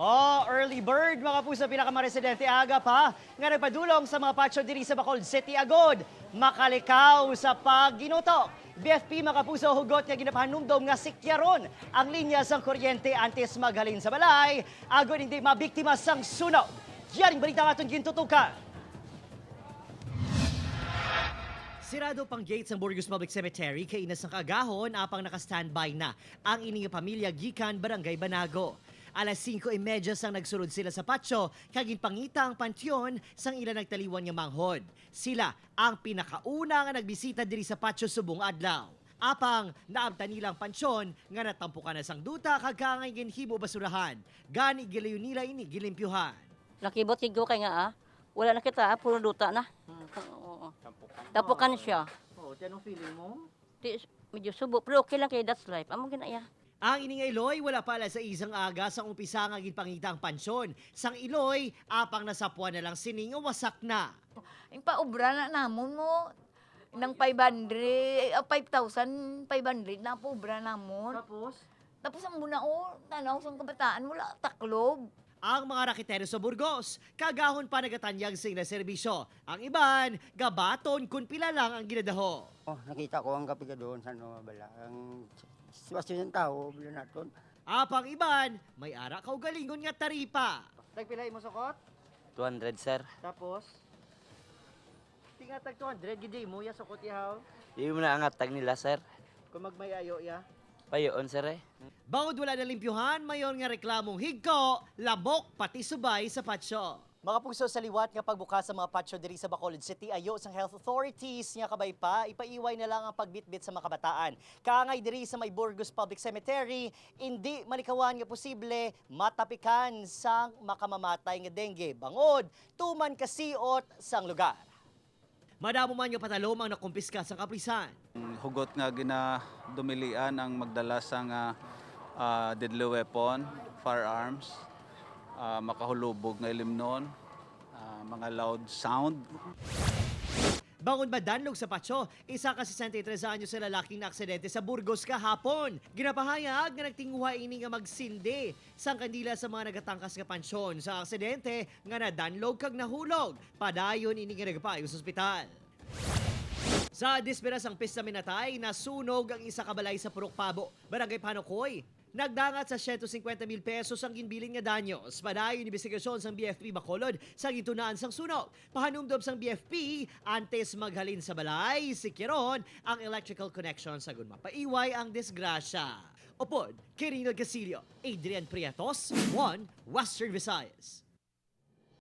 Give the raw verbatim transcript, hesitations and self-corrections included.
Oh, early bird, mga puso, pila ka mga residente aga pa nga nagpadulong sa mga patio diri sa Bacolod City agod makalikaw sa pagginutok. B F P, mga puso, hugot nga ginapahanumdom nga sikyaron ang linya sang kuryente antes maghalin sa balay agod hindi mabiktima sang sunog. Yaring balita nga aton gintutukan. Sirado pang gate sang Burgos Public Cemetery kaina sang kaagahon, apang naka-standby na ang ini nga pamilya gikan Barangay Banago. Alas singko y media sang nagsulod sila sa patio kag ginpangita ang panteon sang ila nagtaliwan nga manghod. Sila ang pinakauna nga nagbisita diri sa patio subong adlaw. Apang naabtan nila ang panteon nga natampukan na sang duta kag kaangay ginhimo basurahan. Gani gilayon nila ini gilimpyuhan. Nakibot gid ko kay nga, ah, wala na kita, ah, puro duta na. Hmm. Oo. Tampukan. Tampukan siya. Oo, ti anong feeling mo? Ti, medyo subo, pero okay lang kay that's life. Amo gina iya. Ang ini nga iloy, wala pa alas sais ang aga sang umpisa nga ginpangita ang panteon sang iloy, apang nasapuan na lang sini nga wasak na. Ang paubra na namon mo, nang five hundred, ah, five thousand five hundred na paubra namon. Tapos? Tapos ang muna, oh, tanaw sang kabataan, wala taklob. Ang mga raketero sa Burgos, kaagahon pa nagatanyag sing serbisyo. Ang iban, gabaton kun pila lang ang ginadaho. Oh, nakita ko ang kapigadon sa ano, bala. Ang sitwasyon ng tao, bala naton. Apang iban, may ara kaugalingon nga taripa. Tagpila imo sukot? Two hundred, sir. Tapos? Tingatag two hundred, gid mo, ya sukot, ihaw. Di mo na angatag nila, sir. Kung magmay-ayo, ya. Payoon, sir, eh. Bangod wala nalimpyuhan, mayon nga reklamong higko, lamok, pati subay sa patio. Mga pugso, sa liwat nga pagbukas sa mga patio diri sa Bacolod City, ayo sang health authorities nga kabay pa, ipaiway na lang ang pagbitbit sa mga kabataan. Kaangay diri sa may Burgos Public Cemetery, indi malikawan nga posible matapikan sang makamamatay nga dengue, bangod tuman kasiot sang lugar. Madamo man nga patalom ang nakumpiska sang kapulisan. Hugot nga ginadumilian ang magdala sang, ah, ah, deadly weapon, firearms, ah, makahulubog nga ilimnon, ah, mga loud sound. Bangod madanlog sa patio, isa ka sesenta y tres anyos nga lalaki ang naaksidente sa Burgos kahapon. Ginapahayag nga nagtinguha ini nga magsindi sang kandila sa mga nagatangkas nga panteon sa aksidente nga nadanlog kag nahulog. Padayon ini nga nagpaayo sa ospital. Sa dispera sang Pista Minatay, nasunog ang isa ka balay sa Purok Pabo, Barangay Panukoy. Nagdangat sa siyento singkwenta mil pesos ang ginbilin nga danyos. Padayon imbestigasyon sang B F P Bacolod sa gintunaan sang sunog. Pahanumdom sang B F P, antes maghalin sa balay, sikyaron ang electrical connection sa gun mapaiway ang disgrasya. Upod kay Reynold Castillo, Adrian Prietos, One Western Visayas.